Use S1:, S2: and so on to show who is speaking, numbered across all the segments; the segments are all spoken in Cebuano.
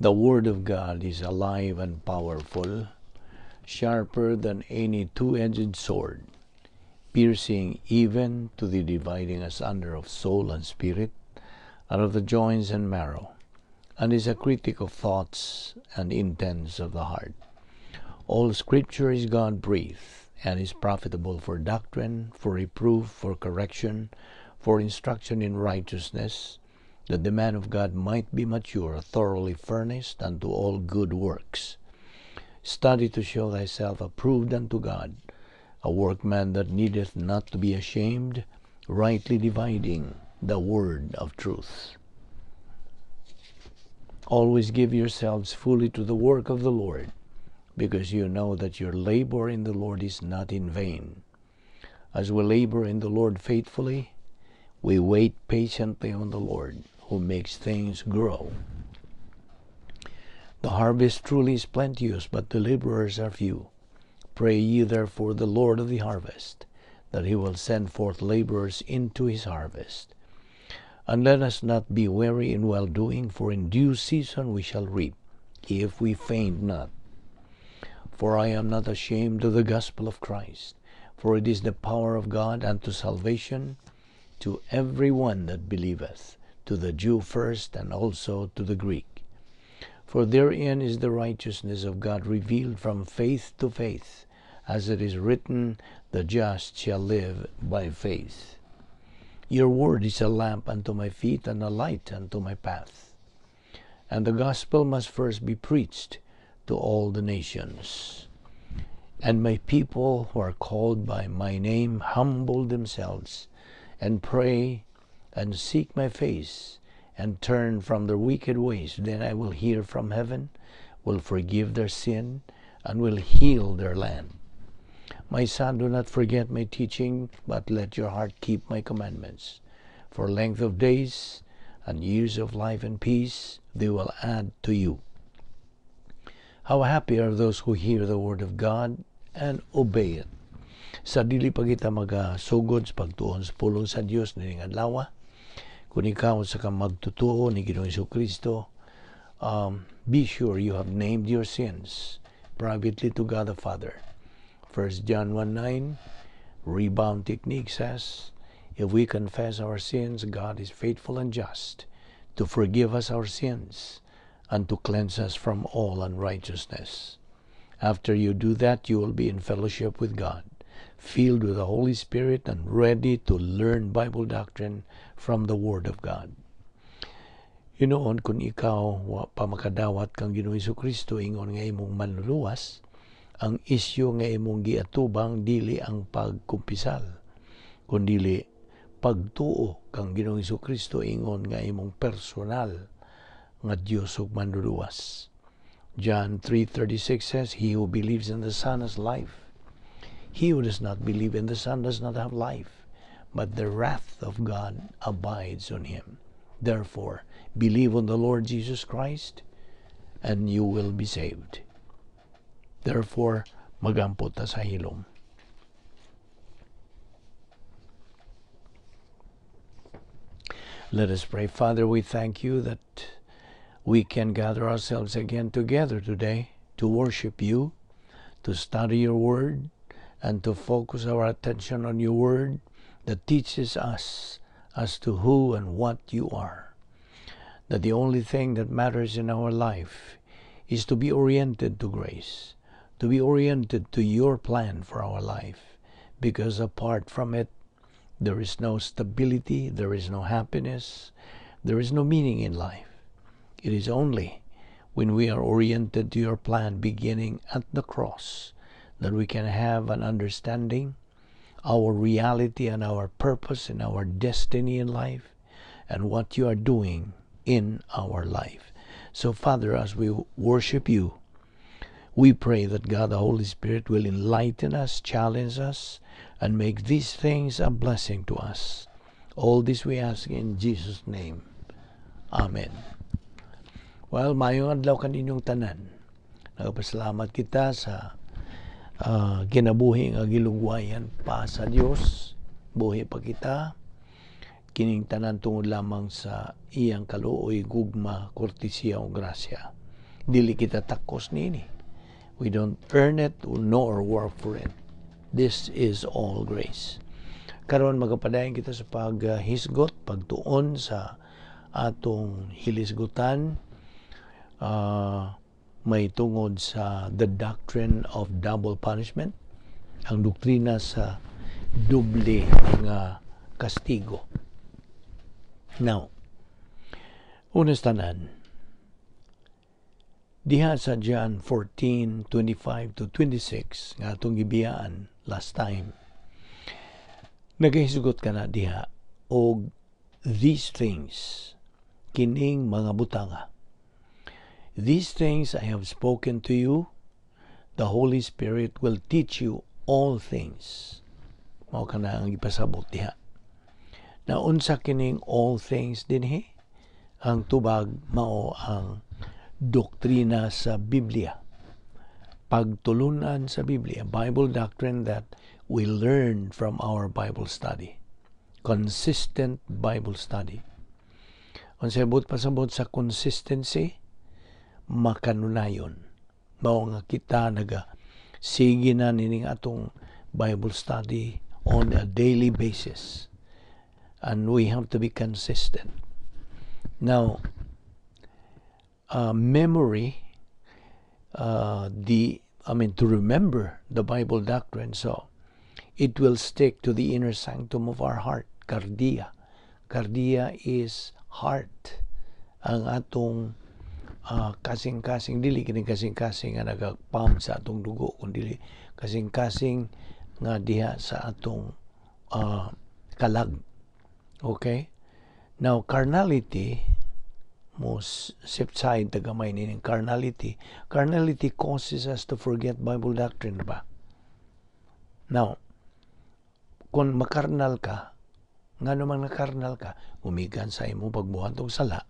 S1: The Word of God is alive and powerful, sharper than any two-edged sword, piercing even to the dividing asunder of soul and spirit, and of the joints and marrow, and is a critic of thoughts and intents of the heart. All Scripture is God-breathed, and is profitable for doctrine, for reproof, for correction, for instruction in righteousness, that the man of God might be mature, thoroughly furnished unto all good works. Study to show thyself approved unto God, a workman that needeth not to be ashamed, rightly dividing the word of truth. Always give yourselves fully to the work of the Lord, because you know that your labor in the Lord is not in vain. As we labor in the Lord faithfully, we wait patiently on the Lord, who makes things grow. The harvest truly is plenteous, but the laborers are few. Pray ye therefore the Lord of the harvest, that he will send forth laborers into his harvest. And let us not be weary in well-doing, for in due season we shall reap, if we faint not. For I am not ashamed of the gospel of Christ, for it is the power of God unto salvation to every one that believeth, to the Jew first, and also to the Greek. For therein is the righteousness of God revealed from faith to faith, as it is written, the just shall live by faith. Your word is a lamp unto my feet and a light unto my path. And the gospel must first be preached to all the nations. And my people who are called by my name humble themselves and pray and seek my face and turn from their wicked ways, then I will hear from heaven, will forgive their sin, and will heal their land. My son, do not forget my teaching, but let your heart keep my commandments. For length of days and years of life and peace they will add to you. How happy are those who hear the word of God and obey it. Sa dili pa kita magasugod sa pagtuon sa pulong sa Dios nining adlaw, kung ikaw usa ka magtutuo ni Ginoong Kristo, be sure you have named your sins privately to God the Father. 1 John 1:9, rebound technique says, if we confess our sins, God is faithful and just to forgive us our sins and to cleanse us from all unrighteousness. After you do that, you will be in fellowship with God, filled with the Holy Spirit and ready to learn Bible doctrine from the Word of God. Hinuon, kung ikaw wa pa makadawat kang Ginoong Kristo ingon nga imong manluluwas, ang isyu nga imong giatubang dili ang pagkumpisal, kundili pagtuo kang Ginoong Kristo ingon nga imong personal nga Dios ug manluluwas. John 3:36 says, he who believes in the Son has life. He who does not believe in the Son does not have life, but the wrath of God abides on him. Therefore, believe on the Lord Jesus Christ, and you will be saved. Therefore, magampo ta sa hilom. Let us pray. Father, we thank you that we can gather ourselves again together today to worship you, to study your word, and to focus our attention on your word that teaches us as to who and what you are. That the only thing that matters in our life is to be oriented to grace, to be oriented to your plan for our life, because apart from it, there is no stability, there is no happiness, there is no meaning in life. It is only when we are oriented to your plan, beginning at the cross, that we can have an understanding, our reality and our purpose and our destiny in life, and what you are doing in our life. So, Father, as we worship you, we pray that God the Holy Spirit will enlighten us, challenge us, and make these things a blessing to us. All this we ask in Jesus' name. Amen. Well, maayong adlaw kaninyong tanan. Nagpasalamat kita sa kinabuhi nga gilungwayan pa sa Dios. Buhi pa kita. Kining tanan tungod lamang sa iyang kaluoy, gugma, kortesiya o grasya. Dili kita takos niini. We don't earn it nor work for it. This is all grace. Karon magapadayon kita sa paghisgot, pagtuon sa atong hilisgutan may tungod sa the doctrine of double punishment, ang doktrina sa doble nga kastigo. Now, una sa tanan, diha sa John 14:25 to 26 nga atong gibiyaan last time, nagahisgot ka na diha og these things, kining mga butanga. "These things I have spoken to you, the Holy Spirit will teach you all things." Mao kana ang ipasabot diha. Na unsa kining all things dinhi? Ang tubag mao ang doktrina sa Biblia. Pagtulunan sa Biblia, Bible doctrine that we learn from our Bible study. Consistent Bible study. Unsay buot pasabot sa consistency? Makanunayon. Mao nga kita naga sige na nining atong Bible study on a daily basis. And we have to be consistent. Now, memory, the I mean, to remember the Bible doctrine, so it will stick to the inner sanctum of our heart, kardia. Kardia is heart. Ang atong kasing-kasing, dili kini kasing-kasing nga nagapump sa atong dugo, kundi kasing-kasing nga diha sa atong kalag. Okay? Now, carnality, mo shift side ta gamay ni carnality. Carnality causes us to forget Bible doctrine ba? Now, kung makarnal ka, ngano man nakarnal ka, gumikan sa imo pagbuhat og sala,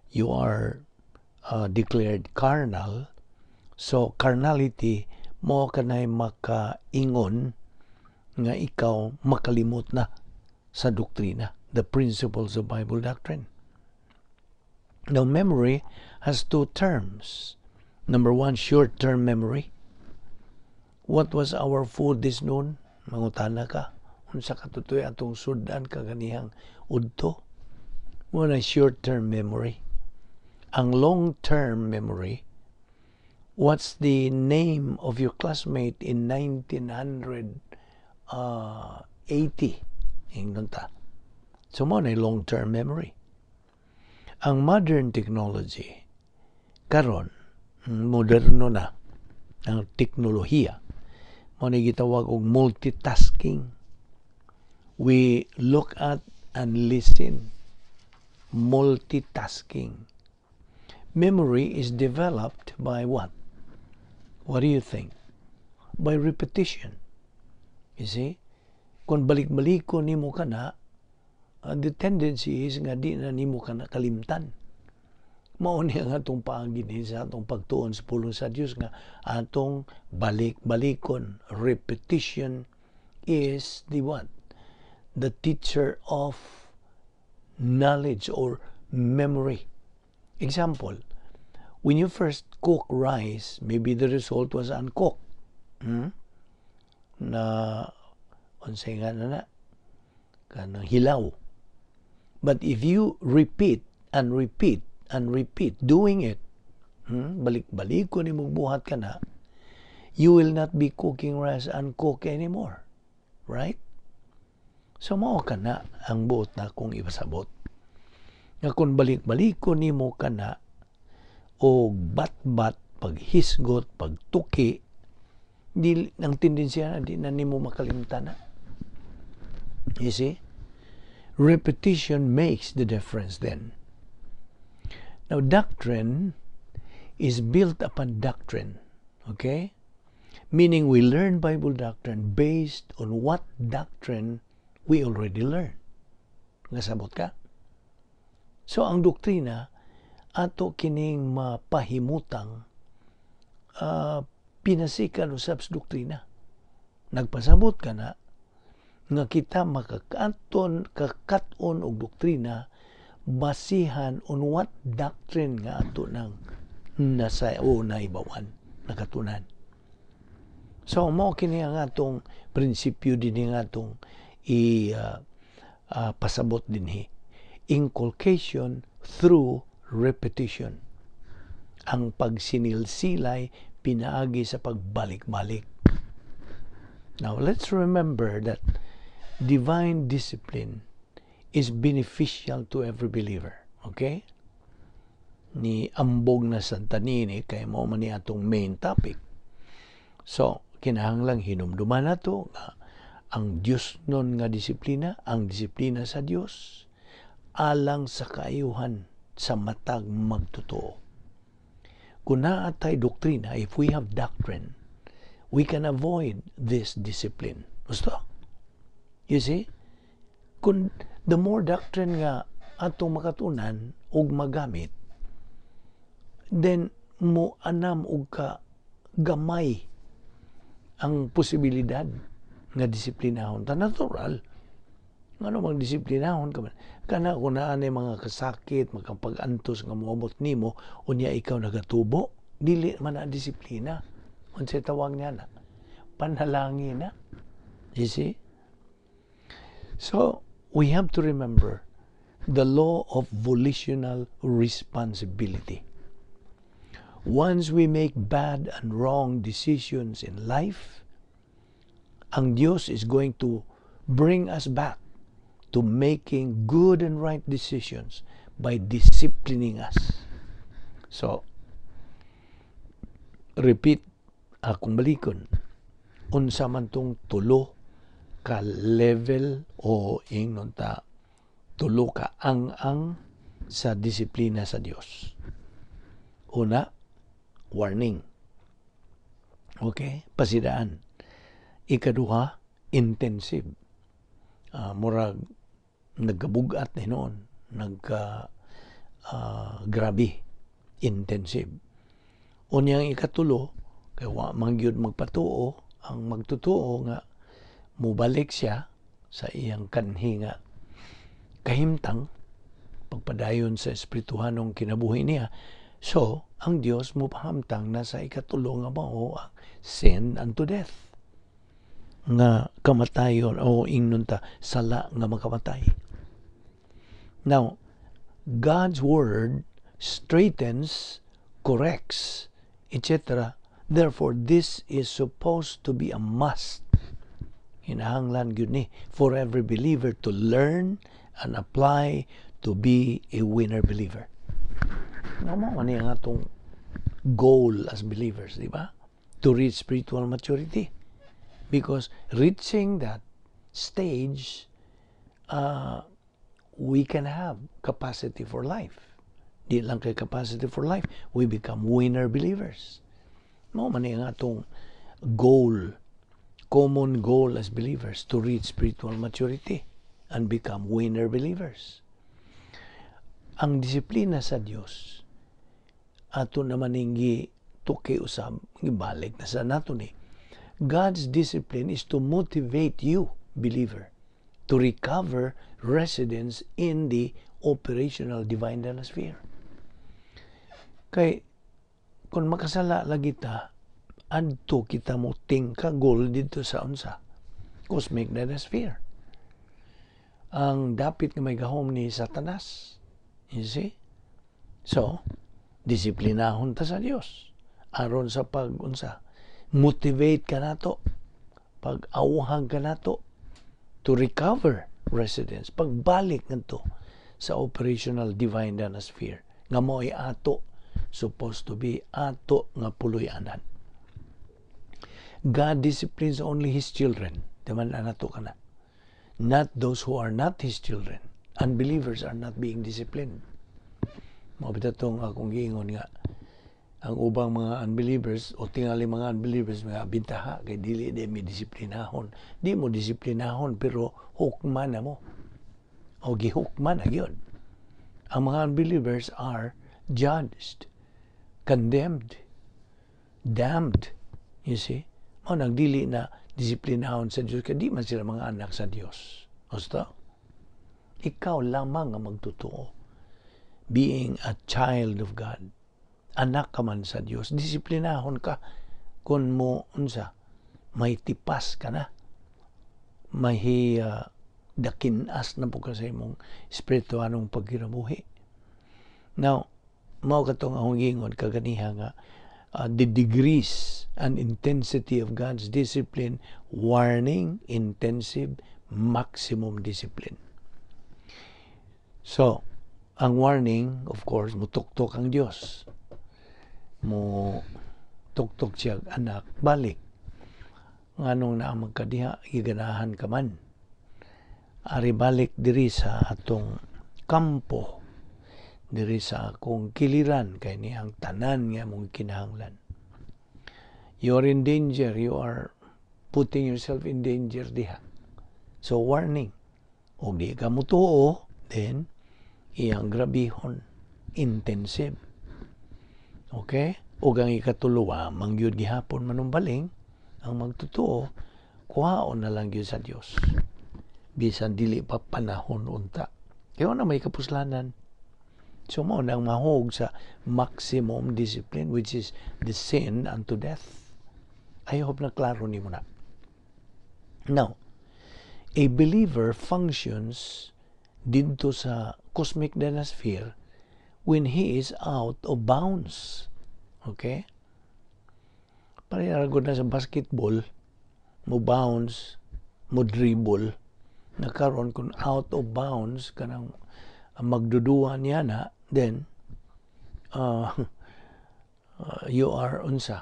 S1: you are declared carnal. So, carnality, mo kanay makaingon nga ikaw makalimot na sa doktrina, the principles of Bible doctrine. Now, memory has two terms. Number one, short-term memory. "What was our food this noon?" Mangutana ka. "Unsa katutoy atong sudan kaganihang udto?" Mao na short-term memory. Ang long-term memory, "What's the name of your classmate in 1980?" Ingnon ta. So mao na long-term memory. Ang modern technology, karon moderno na ang teknolohiya, mao ni gitawag og multitasking. We look at and listen. Multitasking. Memory is developed by what? What do you think? By repetition. You see? Kung balik-baliko nimo kana, the tendency is nga di na nimo kana kalimtan. Mao ni ang atong paagi din sa atong pagtuon sa pulong sa Dios nga atong balik-balikon. Repetition is the what? The teacher of knowledge or memory. Example, when you first cook rice, maybe the result was uncooked. Na unsay nga na na kanang hilaw. But if you repeat and repeat and repeat doing it, balik-balik ko ni buhat ka na, you will not be cooking rice uncooked anymore. Right? So mao ka na ang buot na kung ipasabot. Nga kung balik-balik ko nimo ka na o bat-bat, paghisgot, pagtuki, di, ang tendensya na di na nimo makalimtan na. You see? Repetition makes the difference then. Now, doctrine is built upon doctrine. Okay? Meaning we learn Bible doctrine based on what doctrine we already learned. Nga sabot ka? So, ang doktrina, ato kining mapahimutang pinasikan usab sa doktrina. Nagpasabot ka na nga kita makakaton kakat-on og doktrina basihan on what doctrine nga ato nang nasa o naibawan, nakatunan. So mao kini ang atong prinsipyo dinhi nga atong i pasabot dinhi. Inculcation through repetition. Ang pagsinilsilay pinaagi sa pagbalik-balik. Now, let's remember that divine discipline is beneficial to every believer. Okay? Ni ambog na sa tanini kay mao man ni atong main topic. So, kinahanglang hinumduman nato nga ang Dios nun nga disiplina, ang disiplina sa Dios alang sa kaayuhan sa matag magtotoo. Kung naa tay doktrina, if we have doctrine, we can avoid this discipline. Gusto? You see? Kung the more doctrine nga atong makatunan ug magamit, then mo anam og ka gamay ang posibilidad nga disiplinahon ta. Natural ngano mang disiplinahon ka man kana kung naa nay mga kasakit, makapag-antos nga moabot nimo, unya ikaw nagatubo, dili man na disiplina. Unsay tawag niya na? Panalangin na. You see? So we have to remember the law of volitional responsibility. Once we make bad and wrong decisions in life, ang Dios is going to bring us back to making good and right decisions by disciplining us. So, repeat akong balikon. Unsa man tong tulo ka level o ingnon ta tulo ka ang-ang sa disiplina sa Dios? Una, warning. Okay? Pasidaan. Ikaduha, intensive. Murag nagkabugat ni noon, nagka grabe, intensive. Unyang ikatulo, kay wa man gyud magpatuo ang magtotoo nga mubalik siya sa iyang kanhi nga kahimtang pagpadayon sa espirituhanong kinabuhi niya. So, ang Dios mopahamtang na sa ikatulo nga mao ang sin unto death. Nga kamatayon o ingnon ta sala nga makamatay. Now, God's word straightens, corrects, etc. Therefore, this is supposed to be a must. Hinahanglan gyud ni for every believer to learn and apply to be a winner believer. Nga mao man ang atong goal as believers, di ba? To reach spiritual maturity. Because reaching that stage, we can have capacity for life. Di lang kay capacity for life, we become winner believers. Mao man ang atong goal, common goal as believers, to reach spiritual maturity and become winner believers. Ang disiplina sa Dios ato naman ning tuki usab, gibalik na sa nato ni. God's discipline is to motivate you, believer, to recover residence in the operational divine sphere. Kay kung makasala lagi ta, adto kita mo tingkagol dito sa unsa? Cosmic sphere. Ang dapit nga may gahom ni Satanas. You see? So, disiplinahon ta sa Dios aron sa pag unsa, motivate ka nato, pag awhag ka nato to recover residence, pagbalik ngadto sa operational divine sphere nga mo'y ato supposed to be, ato nga puloy-anan. God disciplines only His children. Di man nato kana? Not those who are not His children. Unbelievers are not being disciplined. Mao bitaw tong akong giingon nga ang ubang mga unbelievers o tingali mga unbelievers, mga bintaha kay dili di mi disiplinahon. Di mo disiplinahon pero hukman na mo o gihukman na gyud. Ang mga unbelievers are judged, condemned, damned, you see? Mao nagdili na disiplinahon sa Dios kay di man sila mga anak sa Dios. Gusto? Ikaw lamang ang magtotoo, being a child of God. Anak ka man sa Dios, disiplinahon ka kung mo unsa may tipas ka na, may dakinas na po ka sa imong espirituanong pagkinabuhi. Now, mao katong akong giingon kaganiha nga the degrees and intensity of God's discipline: warning, intensive, maximum discipline. So, ang warning, of course, mutuktok ang Dios. Mo tuktok siya, "Anak, balik. Nganong naa man ka diha, giganahan ka man. Ari, balik diri sa atong kampo, diri sa akong kiliran, kay ni ang tanan nga mong kinahanglan. You are in danger, you are putting yourself in danger diha." So warning. Og di ka mutuo, then iyang grabihon, intensive. Okay? Ug ang ikatulo, man gyud gihapon manumbaling ang magtotoo, kuhaon na lang gyud sa Dios. Bisan dili pa panahon unta. Kaya na may kapuslanan. So mao nang mahog sa maximum discipline, which is the sin unto death. I hope na klaro nimo na. Now, a believer functions didto sa cosmic dynasphere when he is out of bounds. Okay? Pareha na sa basketball, mo bounce, mo dribble, na karon kung out of bounds kanang magduduwa niya na, then you are unsa,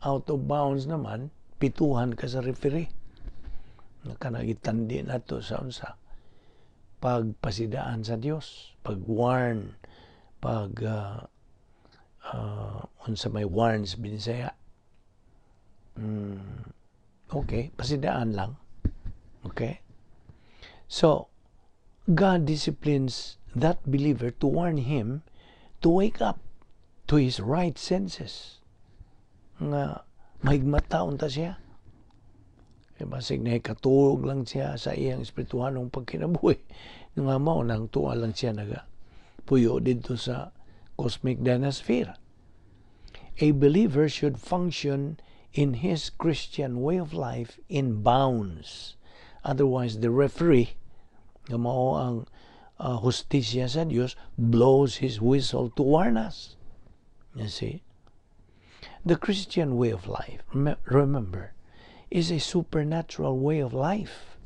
S1: out of bounds naman, pituhan ka sa referee na kanang itandi nato sa unsa, pagpasidaan sa Dios, pag-warn, pag unsa may warn sa Binisaya? Okay, pasidaan lang. Okay? So, God disciplines that believer to warn him to wake up to his right senses. Nga mahigmata unta siya. Kaya basig na katulog lang siya sa iyang espirituhanong pagkinabuhi. Nga mao nang tuwa lang siya naga puyo didto sa cosmic dynasphere. A believer should function in his Christian way of life in bounds. Otherwise, the referee, nga mao ang hustisya sa Dios, blows his whistle to warn us. You see? The Christian way of life, remember, is a supernatural way of life.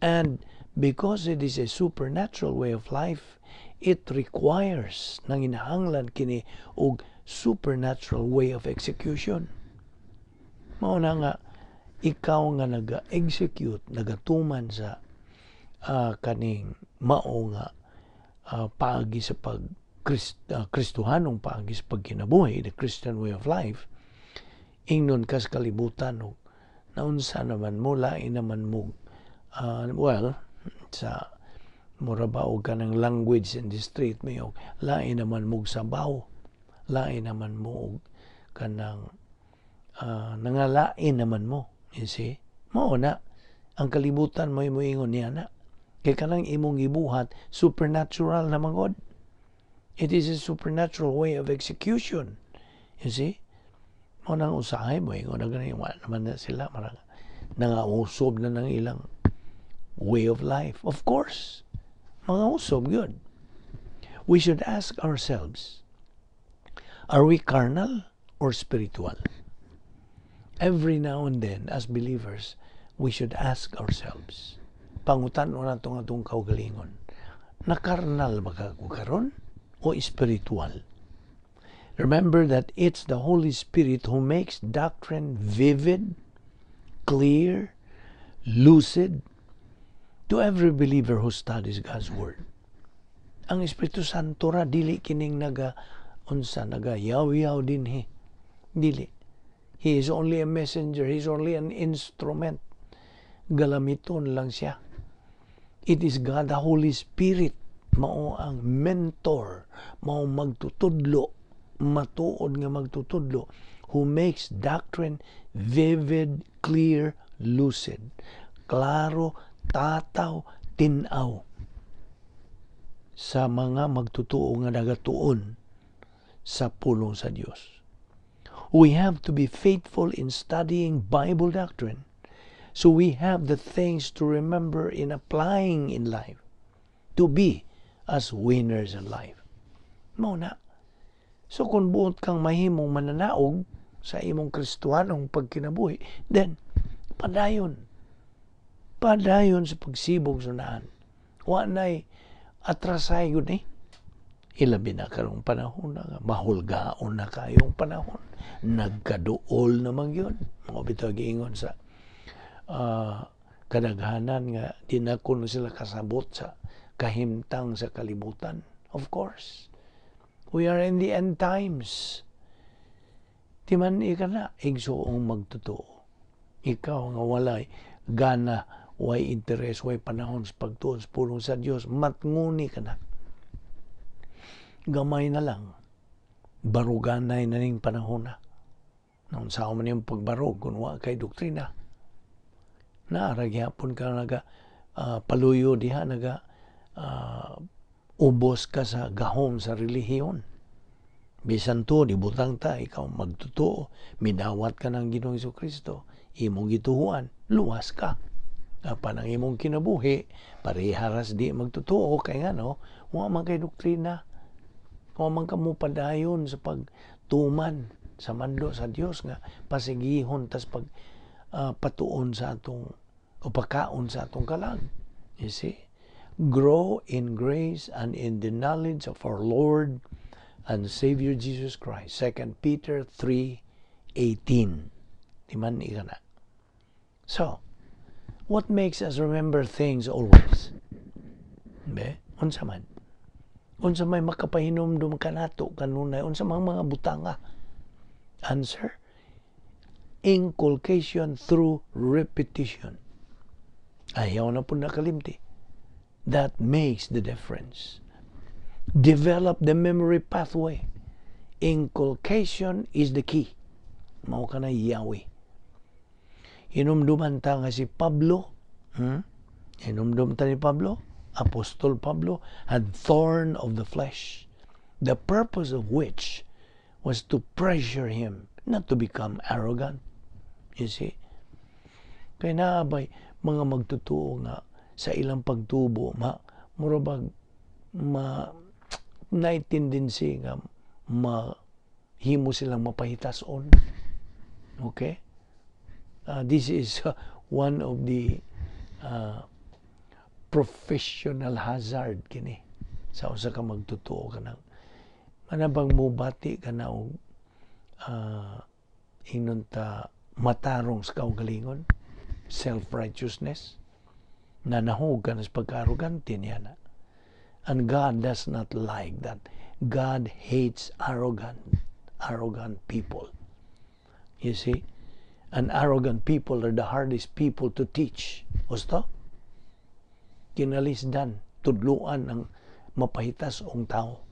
S1: And because it is a supernatural way of life, it requires, nanginahanglan kini og supernatural way of execution. Mao na nga ikaw nga naga-execute, nagatuman sa kaning mao nga paagi sa pag Kristohanong paagi sa pagkinabuhi, the Christian way of life, ingnon kas kalibutan og naunsa naman mo, lain naman mo, well, sa mura ba og kanang language in the street may og lain naman mo sabaw, lain naman mo og kanang nangalain naman mo, you see? Mao na ang kalibutan mo moingon niya na kay kanang imong gibuhat supernatural na man. It is a supernatural way of execution, you see? Mao nang usahay mo ingon na gani, wa naman na sila marang nangausog na ng ilang way of life. Of course, mga usob gyud. We should ask ourselves, are we carnal or spiritual? Every now and then, as believers, we should ask ourselves, pangutan-on nato ang atong kaugalingon, na carnal ba ka karon o spiritual? Remember that it's the Holy Spirit who makes doctrine vivid, clear, lucid to every believer who studies God's Word. Ang Espiritu Santo ra, dili kining naga unsa, naga yaw-yaw dinhi. Dili. He is only a messenger, he is only an instrument. Galamiton lang siya. It is God the Holy Spirit mao ang mentor, mao magtutudlo, matuod nga magtutudlo, who makes doctrine vivid, clear, lucid. Klaro, tataw, tinaw sa mga magtutuo nga nagatuon Sa pulong sa Dios. We have to be faithful in studying Bible doctrine so we have the things to remember in applying in life to be as winners in life. Mao na. So kung buot kang mahimong mananaog sa imong Kristohanong pagkinabuhi, then padayon. Padayon sa pagsibog sa naan. Wa na'y atrasay gud ni. Ilabi na karong panahon na mahulgaon na kayong panahon. Nagkaduol naman yun. Mao bitaw giingon sa kadaghanan nga di na kuno sila kasabot sa kahimtang sa kalibutan. Of course, we are in the end times. Timan ka na, igsuong magtotoo. Ikaw nga walay gana, way interes, way panahon sa pagtuon sa pulong sa Dios, matnguni ka na. Gamay na lang. Baruganay na ning panahon na. Naunsa man yung pagbarog kung wa kay doktrina. Naa ra gyapon ka naga paluyo diha, naga ubos ka sa gahom sa relihiyon. Bisan to, ibutang ta, ikaw magtotoo, midawat ka ng Ginoong Kristo, imong gituhuan, luwas ka. Apan ang imong kinabuhi, pareharas di magtotoo, kay nga no, wa man kay doktrina. Wa man ka mo padayon sa pagtuman sa mando sa Dios nga pasigihon tas pag patuon sa atong o pakaon sa atong kalag. You see? Grow in grace and in the knowledge of our Lord and Savior Jesus Christ. 2 Peter 3:18. Timan ka na. So, what makes us remember things always? Be? Unsa man? Unsa may makapahinumdum kanato kanunay? Unsa mang mga butanga? Answer: inculcation through repetition. Ayaw na po nakalimti. That makes the difference. Develop the memory pathway. Inculcation is the key. Mao ka na yawi. Hinumduman ta nga si Pablo, Hinumdum ta ni Pablo, Apostol Pablo, had thorn of the flesh, the purpose of which was to pressure him not to become arrogant. You see? Kaya naabay mga magtotoo nga sa ilang pagtubo, ma, mura bag, ma, naay tendency nga ma himo silang mapahitason. Okay? This is one of the professional hazard kini sa usa ka magtotoo kanang manabang mubati ka na og ingnon ta matarong sa kaugalingon, self-righteousness na nahug ka na sa pagka-arrogante niya na. And God does not like that. God hates arrogant people, you see? And arrogant people are the hardest people to teach. Gusto kinalisdan tudluan ang mapahitas ong tao.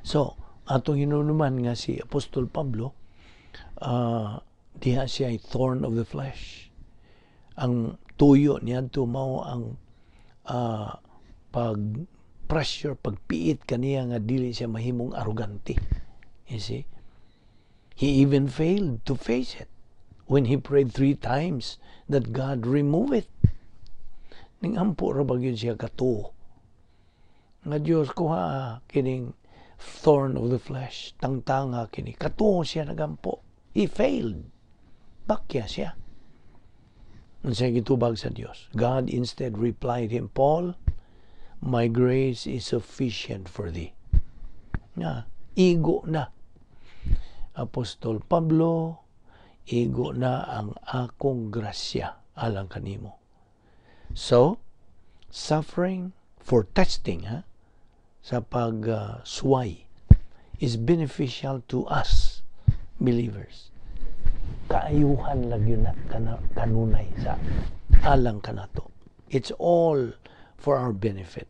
S1: So atong hinunuman nga si Apostol Pablo, diha siya ay thorn of the flesh. Ang tuyo niadto mao ang pag pressure, pagpiit kaniya nga dili siya mahimong arrogante. You see? He even failed to face it when he prayed three times that God remove it. Ning ampo ra ba gyud siya katuo nga, "Dios, kuha kining thorn of the flesh, tangtanga kini." Katuo siya nagampo. He failed. Bakya siya. Unsay gitubag sa Dios? God instead replied him, "Paul, my grace is sufficient for thee." Nga igo na, Apostol Pablo, igo na ang akong grasya alang kanimo. So, suffering for testing, ha, sa pag-suway is beneficial to us believers. Kaayuhan lang yun na kanunay sa alang kanato. It's all for our benefit.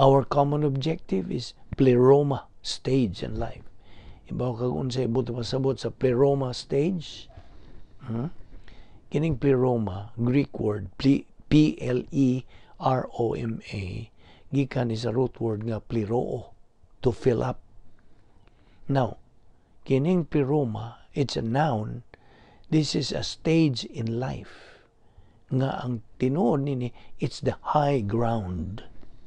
S1: Our common objective is pleroma stage in life. Ibaw kag unsay buot pasabot sa pleroma stage? Kining pleroma, Greek word, pleroma, gikan ni sa root word nga pleroo, to fill up. Now, kining pleroma, it's a noun. This is a stage in life. Nga ang tinuod nini, it's the high ground.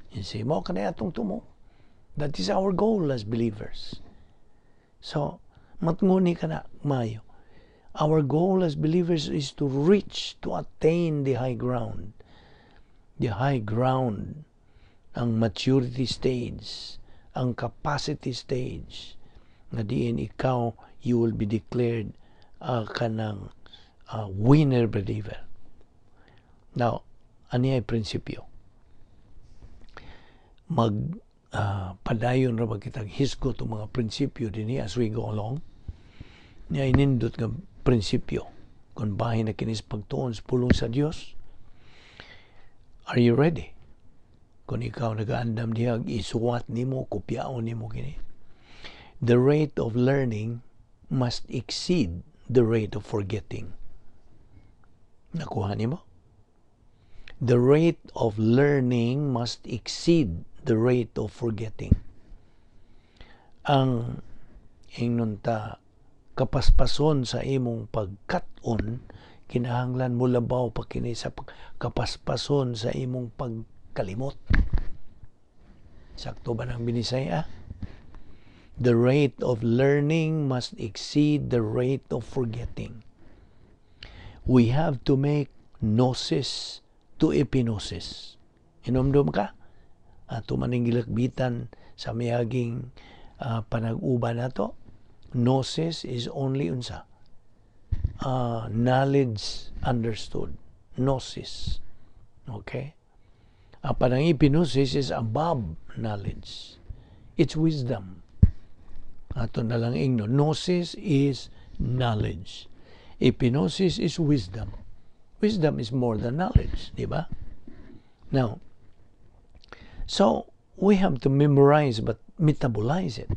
S1: You see, mao kanay atong tumo. That is our goal as believers. So, matnguni ka na, mayo. Our goal as believers is to reach, to attain the high ground. The high ground, ang maturity stage, ang capacity stage, nga diin ikaw, you will be declared kanang winner believer. Now, ani ay prinsipyo? Mag padayon ra ba kitag hisgot og mga prinsipyo dinhi as we go along? Niya inindot nga prinsipyo kung bahin na kinis pagtuon sa pulong sa Dios. Are you ready? Kung ikaw nagaandam diha, isuwat nimo, kopyaon nimo kini. The rate of learning must exceed the rate of forgetting. Nakuha nimo? The rate of learning must exceed the rate of forgetting. Ang ingnon ta kapaspason sa imong pagkat-on kinahanglan mo labaw pa kini sa kapaspason sa imong pagkalimot. Sakto ba ng binisaya? The rate of learning must exceed the rate of forgetting. We have to make gnosis to epignosis. Hinumdum ka? Ato maning gilakbitan sa miaging panag-uban nato. Gnosis is only unsa? Knowledge understood. Gnosis. Okay? Apan ang epignosis is above knowledge. It's wisdom. Ato na lang ingno. Gnosis is knowledge. Epignosis is wisdom. Wisdom is more than knowledge, di ba? Now, so we have to memorize but metabolize it.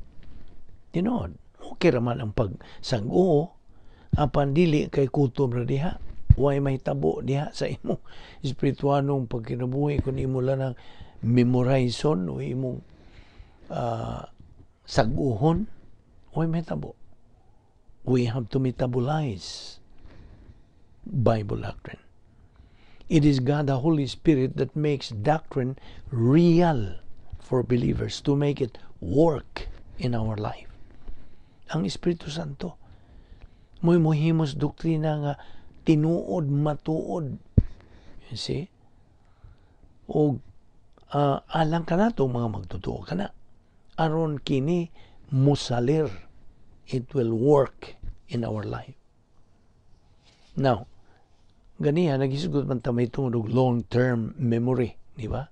S1: Okay raman ang pagsag-o, apan dili kay kutob ra diha. Way mahitabo diha sa imo espirituanong pagkinabuhi kung imo lang ang memorizon o imong sag-uhon, way mahitabo. We have to metabolize Bible doctrine. It is God the Holy Spirit that makes doctrine real for believers, to make it work in our life. Ang Espiritu Santo mo'y mohimos doktrina nga tinuod, matuod. You see? O alang kanato mga magtotoo kana. Aron kini musalir, it will work in our life. Now, ganiha naghisgot man ta may tungod og long-term memory, di ba?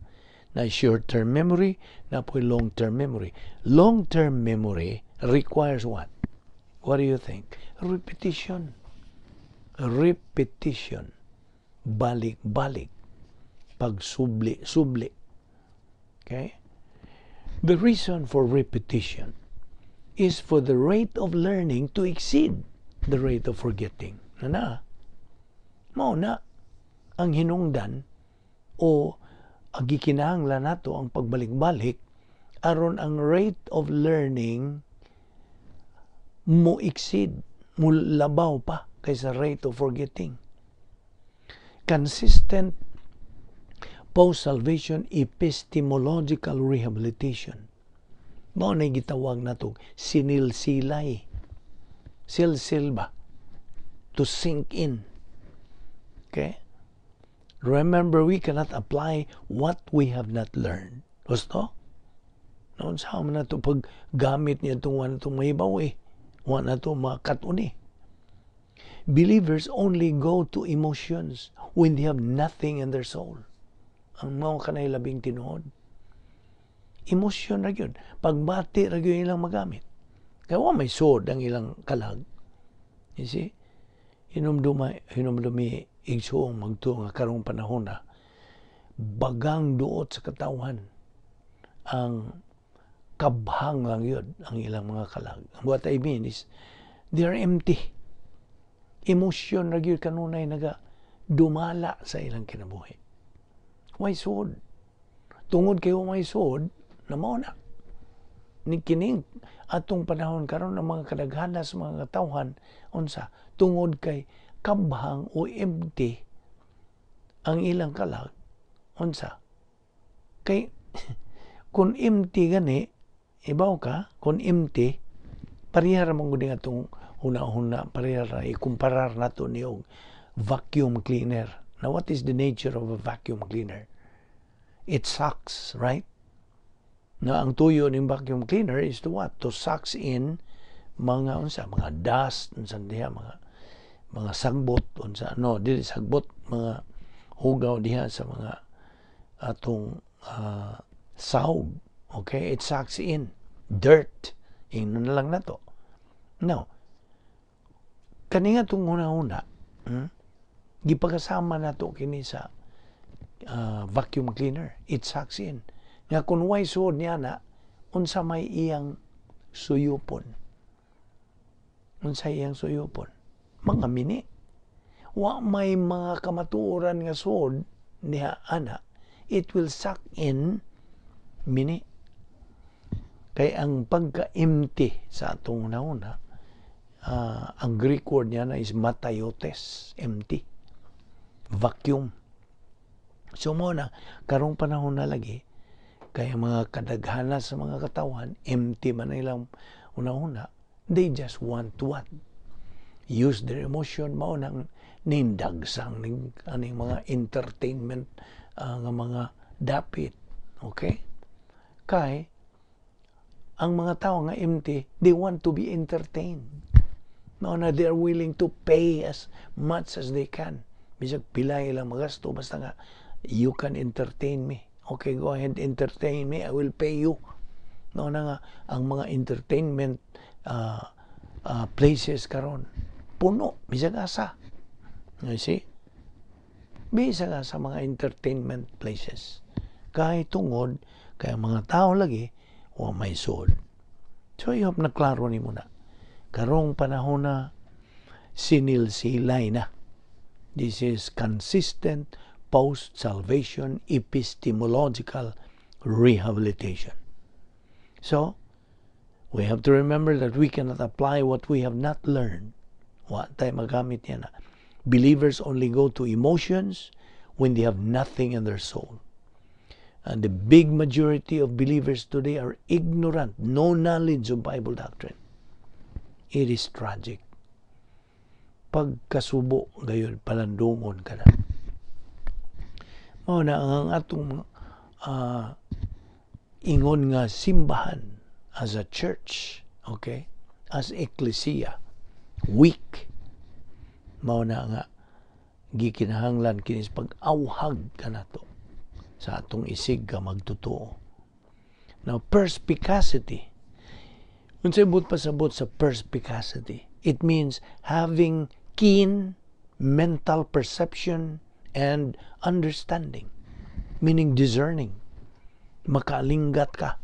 S1: Na short-term memory, na po'y long-term memory. Long-term memory requires what? What do you think? Repetition. Repetition. Balik-balik. Pagsubli-subli. Okay? The reason for repetition is for the rate of learning to exceed the rate of forgetting. Na na, mao na ang hinungdan o ang gikinahanglan nato ang pagbalik-balik aron ang rate of learning mo exceed, mo labaw pa kaysa rate of forgetting. Consistent post-salvation epistemological rehabilitation. Mao na gitawag nato sinilsilay. Silsil ba? To sink in. Okay? Remember, we cannot apply what we have not learned. Gusto? Noon sa man na ito paggamit niya itong wa na itong mahibaw eh. Wa na ito makat-on eh. Believers only go to emotions when they have nothing in their soul. Ang mao kanay labing tinuod. Emosyon ra gyud. Pagbati ra gyud ilang magamit. Kaya wa may sword ang ilang kalag. You see? Hinumdumi, igsuong magtuo nga karong panahon na bagang duot sa katawhan ang kabhang lang yun ang ilang mga kalag. What I mean is they are empty. Emosyon ra gyud kanunay naga dumala sa ilang kinabuhi. Way suod. Tungod kay may suod, na mao na. Ni kining atong panahon karon, ang mga kadaghanan sa mga katawhan, unsa, tungod kay kabhang o empty ang ilang kalag, unsa kay kung empty gani, ibaw ka, kung empty, pareha ra man gud atong huna-huna, pareha ra ikumparar nato ni og vacuum cleaner. Now, what is the nature of a vacuum cleaner? It sucks, right? Na ang tuyo ng vacuum cleaner is to what? To sucks in mga unsa, mga dust, unsa diha, mga sagbot, unsa, no, dili sagbot, mga hugaw diha sa mga atong sahog. Okay, it sucks in dirt, ingnon na lang nato. Now, kani nga atong huna-huna, gipakasama nato kini sa vacuum cleaner. It sucks in nga kung way suod niya na, unsa may iyang suyupon? Unsa iyang suyupon? Mga mini. Wa may mga kamatuoran nga suod niya ana, it will suck in mini. Kay ang pagka-empty sa atong huna, ang Greek word niya na is mataiotes, empty, vacuum. So mo na karong panahon na lagi, kaya mga kadaghana sa mga katawan, empty man ilang una-una. They just want to what? Use their emotion. Mao nang nindagsang ning aning mga entertainment nga mga dapit. Okay? Kay ang mga tao nga empty, they want to be entertained. Mao na they are willing to pay as much as they can. Bisag pila ilang magasto, basta nga you can entertain me. Okay, go ahead, entertain me. I will pay you. No na nga ang mga entertainment places karon puno bisag asa. You see? Bisag asa mga entertainment places. Kay tungod kay ang mga tao lagi wa may suod. So I hope na klaro nimo na. Karong panahon na, sinilsilay na. This is consistent post-salvation epistemological rehabilitation. So, we have to remember that we cannot apply what we have not learned. Wa tay magamit niya na. Believers only go to emotions when they have nothing in their soul. And the big majority of believers today are ignorant, no knowledge of Bible doctrine. It is tragic. Pagkasubo, gayon, palandungon ka na. Mao na ang atong ingon nga simbahan as a church, okay? As ecclesia, weak. Mao na nga gikinahanglan kini sa pag-awhag kanato sa atong isig ka magtotoo. Now, perspicacity. Unsay buot pasabot sa perspicacity? It means having keen mental perception and understanding, meaning discerning. Makaalinggat ka.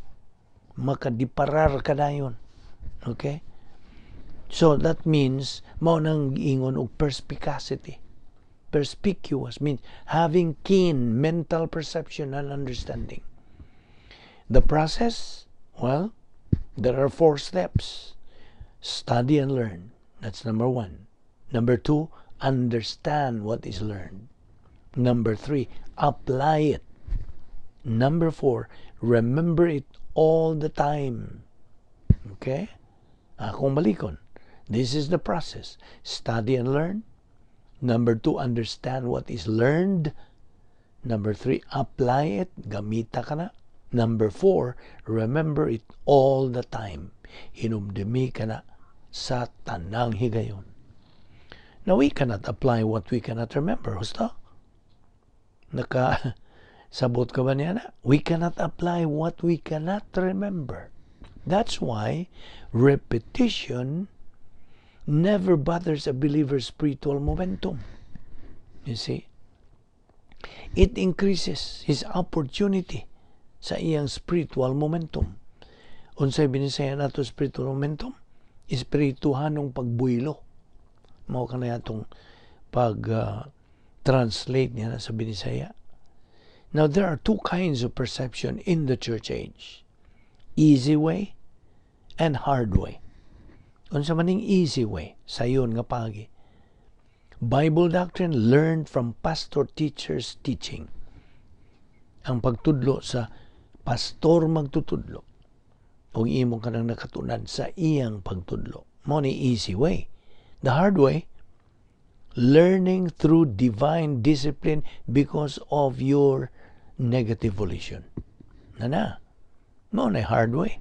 S1: Makadiparar ka dayon. Okay? So that means mao nang giingon og perspicacity. Perspicuous means having keen mental perception and understanding. The process, well, there are four steps. Study and learn. That's number one. Number two, understand what is learned. Number three, apply it. Number four, remember it all the time. Okay? Akong balikon. This is the process. Study and learn. Number two, understand what is learned. Number three, apply it. Gamita ka na. Number four, remember it all the time. Hinumdumi ka na sa tanang higayon. Now, we cannot apply what we cannot remember. Husto? Naka, sabot ka ba niya na? We cannot apply what we cannot remember. That's why repetition never bothers a believer's spiritual momentum. You see? It increases his opportunity sa iyang spiritual momentum. Unsay binisaya nato spiritual momentum? Espirituhanong pagbuylo. Mao kana atong pag translate niya na sa Binisaya. Now, there are two kinds of perception in the church age. Easy way. and hard way. Unsa man ning easy way? Sayon nga paagi. Bible doctrine learned from pastor teachers' teaching. Ang pagtudlo sa pastor magtutudlo o imo kanang nakatunan sa iyang pagtudlo. Mao ni easy way. The hard way, learning through divine discipline because of your negative volition. Na na. Mao na hard way.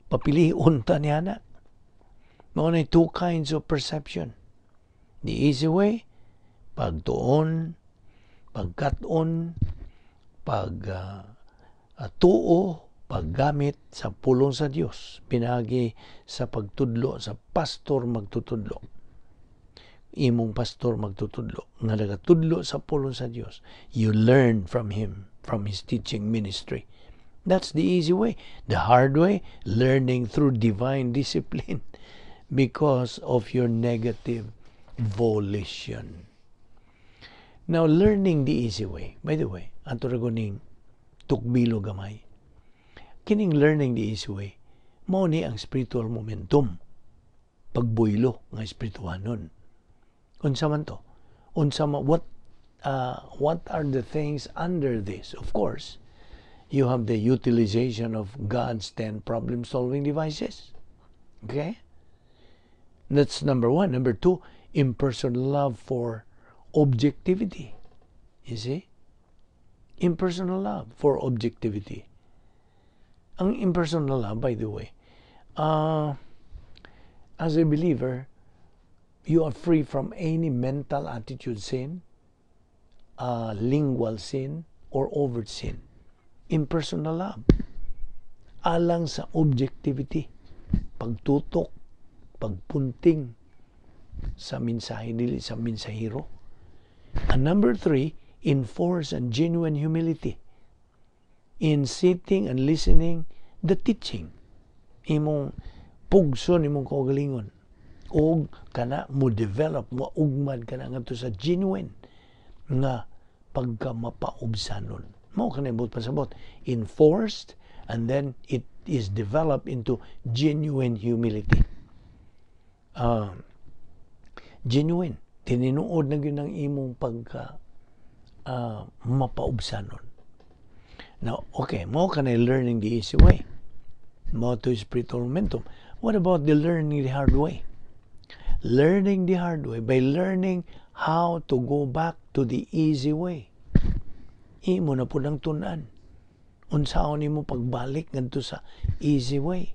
S1: Papiliun ta niya na. Mao na two kinds of perception. The easy way, pagtuon, pagkat-on, pag tuo, paggamit sa pulong sa Dios, pinagi sa pagtudlo sa pastor magtutudlo. Imong pastor magtutudlo nga nagatudlo sa pulong sa Dios. You learn from him, from his teaching ministry. That's the easy way. The hard way, learning through divine discipline because of your negative volition. Now, learning the easy way, by the way, ato ra ning tukbilo gamay. Kining learning the easy way, mao ni ang spiritual momentum. Pagbuylo nga espirituhanon. Unsa man to? Unsa man, what are the things under this? Of course, you have the utilization of God's 10 problem-solving devices. Okay? That's number one. Number two, impersonal love for objectivity. You see? Impersonal love for objectivity. Ang impersonal love, by the way, as a believer, you are free from any mental attitude sin, lingual sin, or overt sin. Impersonal love. Alang sa objectivity, pagtutok, pagpunting sa mensahe, dili sa mensahero. And number three, enforce and genuine humility in sitting and listening the teaching. Imong pugson imong kaugalingon og kana mo develop, mo ugmad kana ngadto sa genuine nga pagka mapaubsanon. Mao kanay buot pasabot, enforced, and then it is developed into genuine humility. Genuine, tinuod na gyud ang imong pagka mapaubsanon. Now, okay, mao kanay learning the easy way. Mao to spiritual momentum. What about the learning the hard way? Learning the hard way by learning how to go back to the easy way. Imo na pud ang tun-an. Unsaon nimo pagbalik ngadto sa easy way?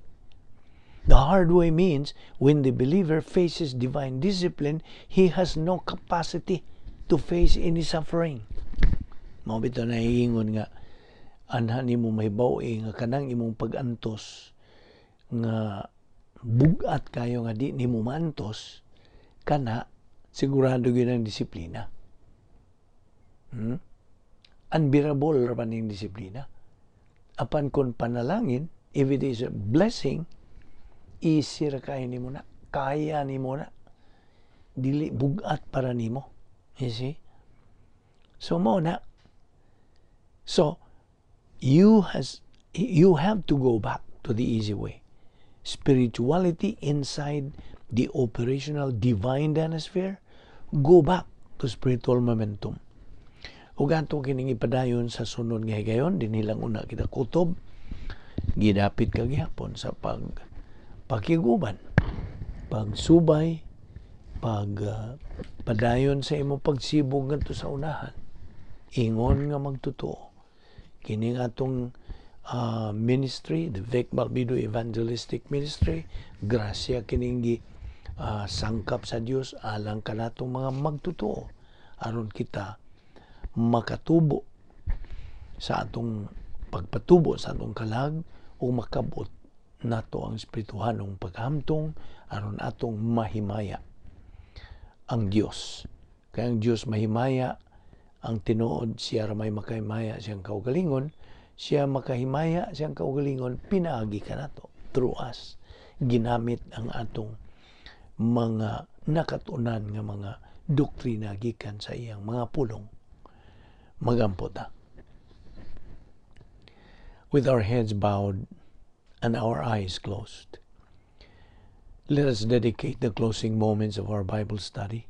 S1: The hard way means when the believer faces divine discipline, he has no capacity to face any suffering. Mao bitaw nahiingon nga anha nimo mahibaw nga kanang imong pag-antos nga bugat kayo nga di nimo maantos kana, sigurado gyud ang disiplina. Unbearable ra man ning disiplina. Apan kung panalangin, if it is a blessing, easy ra kaayo nimo na. Kaya nimo na. Dili bugat para nimo. You see? So mao na. So you have to go back to the easy way. Spirituality inside the operational divine dynasphere, go back to spiritual momentum. Ug ato kining ipadayon sa sunod nga higayon, dinhi lang una kita kutob. Gidapit ka gihapon sa pag pakiguban, pagsubay, pag padayon sa imong pagsibog ngadto sa unahan. Ingon nga magtotoo. Kining atong ministry, the Vic Balbido Evangelistic Ministry, grasya kining gi sangkap sa Dios alang kanatong mga magtotoo aron kita makatubo sa atong pagpatubo sa atong kalag o makabot nato ang espirituhanong paghamtong aron atong mahimaya ang Dios. Kay ang Dios mahimaya ang tinuod, siya ra may makahimaya siyang kaugalingon, siya makahimaya siyang kaugalingon pinaagi kanato, through us. Ginamit ang atong mga nakatunan nga mga doktrina gikan sa iyang mga pulong. Magampo ta. With our heads bowed and our eyes closed. Let us dedicate the closing moments of our Bible study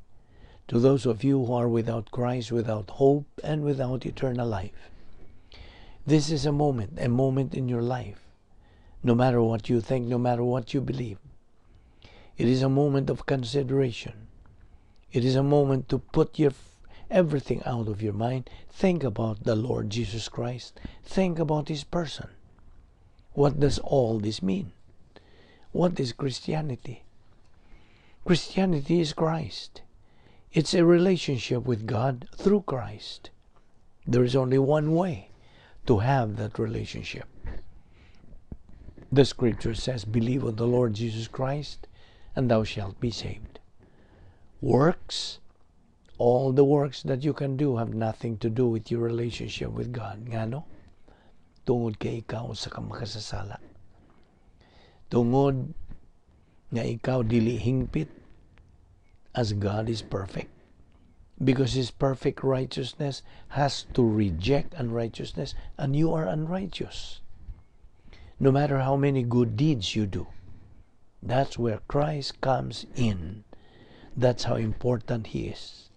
S1: to those of you who are without Christ, without hope, and without eternal life. This is a moment in your life, no matter what you think, no matter what you believe. It is a moment of consideration. It is a moment to put your everything out of your mind. Think about the Lord Jesus Christ. Think about His person. What does all this mean? What is Christianity? Christianity is Christ. It's a relationship with God through Christ. There is only one way to have that relationship. The Scripture says, "Believe on the Lord Jesus Christ, and thou shalt be saved." Works, all the works that you can do have nothing to do with your relationship with God. Ngano? Tungod kay ikaw usa ka makasasala. Tungod nga ikaw dili hingpit as God is perfect. Because His perfect righteousness has to reject unrighteousness, and you are unrighteous, no matter how many good deeds you do. That's where Christ comes in. That's how important He is.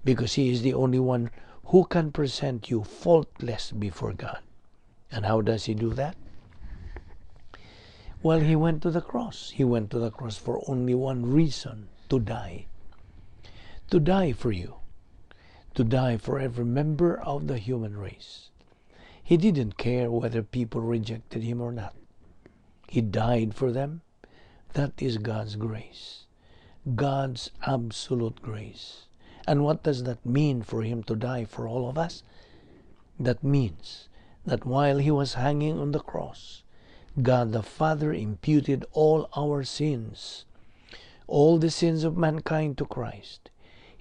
S1: Because He is the only one who can present you faultless before God. And how does He do that? Well, He went to the cross. He went to the cross for only one reason: to die. To die for you. To die for every member of the human race. He didn't care whether people rejected Him or not. He died for them. That is God's grace. God's absolute grace. And what does that mean for Him to die for all of us? That means that while He was hanging on the cross, God the Father imputed all our sins, all the sins of mankind, to Christ.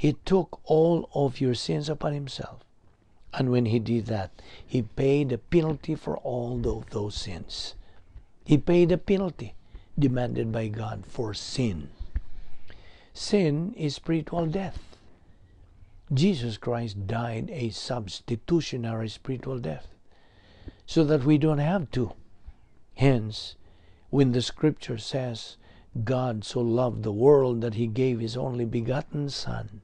S1: He took all of your sins upon Himself. And when He did that, He paid the penalty for all of those sins. He paid the penalty demanded by God for sin. Sin is spiritual death. Jesus Christ died a substitutionary spiritual death so that we don't have to. Hence, when the Scripture says, "God so loved the world that He gave His only begotten Son,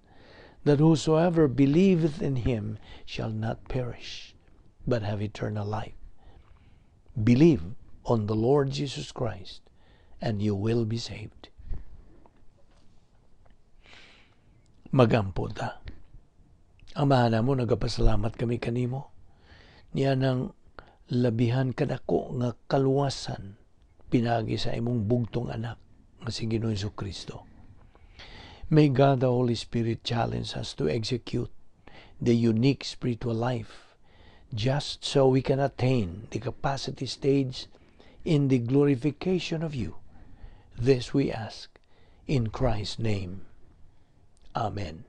S1: that whosoever believeth in Him shall not perish, but have eternal life." Believe on the Lord Jesus Christ, and you will be saved. Magampo ta. Amahan namo, nagapasalamat kami kanimo niya ng labihan kadako nga kaluwasan pinagi sa imong bugtong anak nga si Ginoong Kristo. May God the Holy Spirit challenge us to execute the unique spiritual life just so we can attain the capacity stage in the glorification of you. This we ask in Christ's name. Amen.